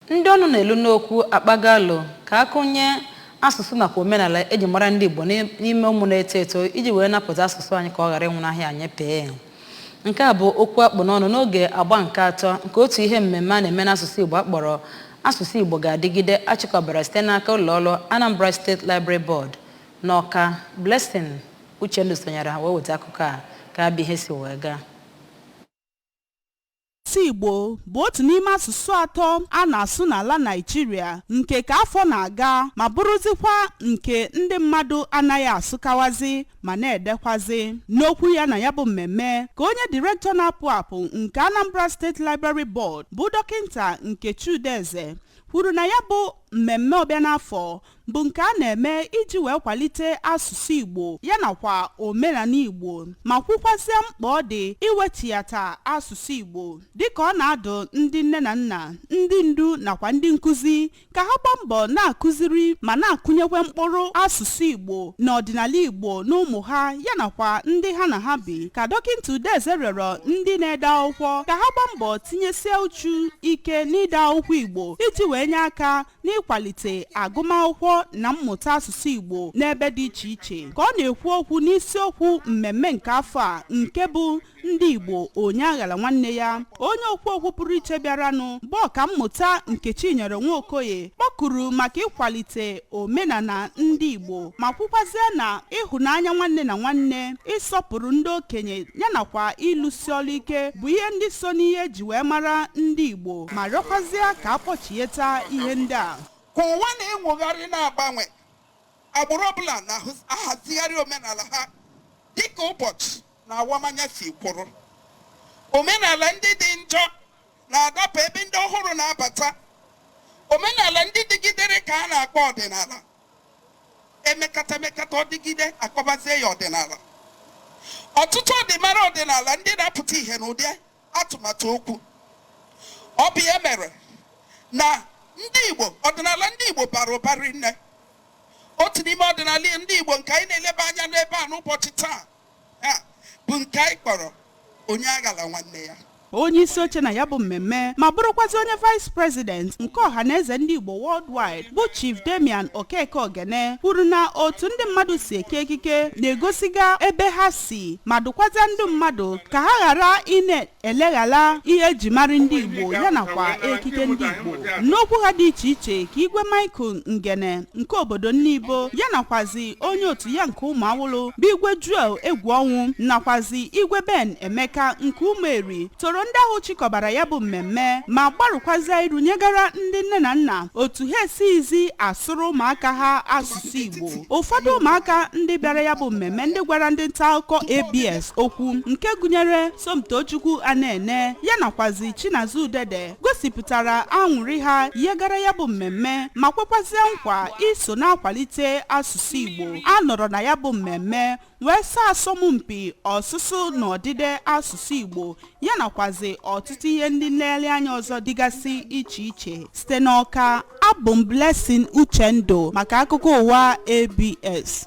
Ndị ọnụ na-elu n'okwu akpagalo ka akụnye asụsụ nakwa omenala eji mara ndị Igbo n'ime ụmụ na-eto eto iji wee napụta asụsụ anyị ka ọ ghara ịnwụnahị anyị pee. Nke a bụ okwu akpụ n'ọnụ n'oge agba nke atọ nke otu ihe mmemme a na-eme n'asụsụ Igbo akpọrọ Asụsụ Igbo Ga-adịgide, achịkọbara site n'aka ụlọọrụ Anambra State Library Board n'Ọka. Blessing Uchendu sonyere ha wee weta akụkọ a ka abịa ihe si wee gaa. Asụsụ Igbo bụ otu n'ime asụsụ atọ a na-asụ n'ala Naịjirịa nke ka afọ na-aga ma bụrụzikwa nke ndị mmadụ anaghị asụkawazi ma na-edekwazi. N'okwu ya na ya bụ mmemme, ka onye direktọ na-apụ apụ nke Anambra State Library Board, bụ Dọkịnta Nkechi Udeze, kwuru na ya bụ mmemme ọbịa n'afọ bụ nke a na-eme iji wee kwalite asụsụ Igbo ya nakwa omenala Igbo, ma kwukwazie mkpa ọ dị iwechiyata asụsụ Igbo, dịka ọ na-adụ ndị nne na nna, ndị ndu nakwa ndị nkụzi ka ha gbaa mbọ na-akụziri ma na-akụnyekwe mkpụrụ asụsụ Igbo na ọdịnala Igbo n'ụmụ ha ya nakwa ndị ha na ha bi. Ka Dọkịnta Udeze rịọrọ ndị na-ede akwụkwọ ka ha gbaa mbọ tinyesie uchu ike n'ide akwụkwọ Igbo iji wee nye aka n'ịkwalite agụmakwụkwọ na mmụta asụsụ Igbo n'ebe dị iche iche. Ka ọ na-ekwu okwu n'isiokwu mmemme nke afọ a, nke bụ "Ndị Igbo, onye aghala nwanne ya", onye okwu okwu pụrụ iche bịaranụ, bụ Ọkammụta Nkechinyere Nwaokoye, kpọkuru maka ịkwalite omenala ndị Igbo, ma kwukwazie na ịhụnanya nwanne na nwanne, ịsọpụrụ ndị okenye ya nakwa ịlụsi ọrụ ike bụ ihe ndị so n'ihe eji wee mara ndị Igbo, ma rịọkwazie ka akpọchieta ihe ndị a. Ka ụwa na-enwogharị na-agbanwe, agbụrụ ọbụla na-ahazigharị omenala ha dịka ụbọchị na awamanya si kwụrụ. Omenala ndị dị njọ na-adapụ ebe ndị ọhụrụ na-abata. Omenala ndị dịgidere ka a na-akpọ ọdịnala. Emekata emekata, ọdịgide, akpọbazie ya ọdịnala. Ọtụtụ ọdịmara ọdịnala ndị na-apụta ihe n'ụdị atụmatụ okwu. Ọ bụ ya mere na ndị Igbo, ọdịnala ndị Igbo bara ụba rinne. Otu n'ime ọdịnala ndị Igbo nke anyị na-eleba anya n'ebe a n'ụbọchị taa bụ nke anyị kpọrọ onye aghala nwanne ya. Onye isi oche na ya bụ mmemme ma bụrụkwazị onye vice president nke Ọhaneze Ndị Igbo Worldwide, bụ Chief Damian Okeke Ogene, kwuru na otu ndị mmadụ si eke ekike na-egosiga ebe ha si, ma dụkwazịa ndị mmadụ ka ha ghara ị na-eleghara ihe eji mara ndị Igbo ya nakwa ekike ndị Igbo. N'okwu ha dị iche iche, ka Igwe Michael Ngene nke obodo Nnibo ya nakwazi onye otu ya nke Ụmụ Awụlụ, bụ Igwe Joel Egwu Ọnwụ, nakwazi Igwe Ben Emeka nke Ụmụeri, toro ndị ahụ chịkọbara ya bụ mmemme, ma gbarụkwazie iru nyegara ndị nne na nna otu ha esighịzi asụrụ ụmụaka ha asụsụ Igbo. Ụfọdụ ụmụaka ndị bịara ya bụ mmemme, ndị gwara ndị nta akụkọ ABS okwu, nke gụnyere Somtochukwu Anene ya nakwazi Chinazu Udede, gosipụtara aṅụrị ha yegara ya bụ mmemme, ma kwekwazie nkwa iso na-akwalite asụsụ Igbo. A nọrọ na ya bụ mmemme wee saa asọmpi ọsụsụ na ọdịde asụsụ Igbo ya nakwazi ọtụtụ ihe ndị nlegharị anya ọzọ dịgasị iche iche. Site n'Ọka, abụ m Blessing Uchendu maka akụkọ ụwa ABS.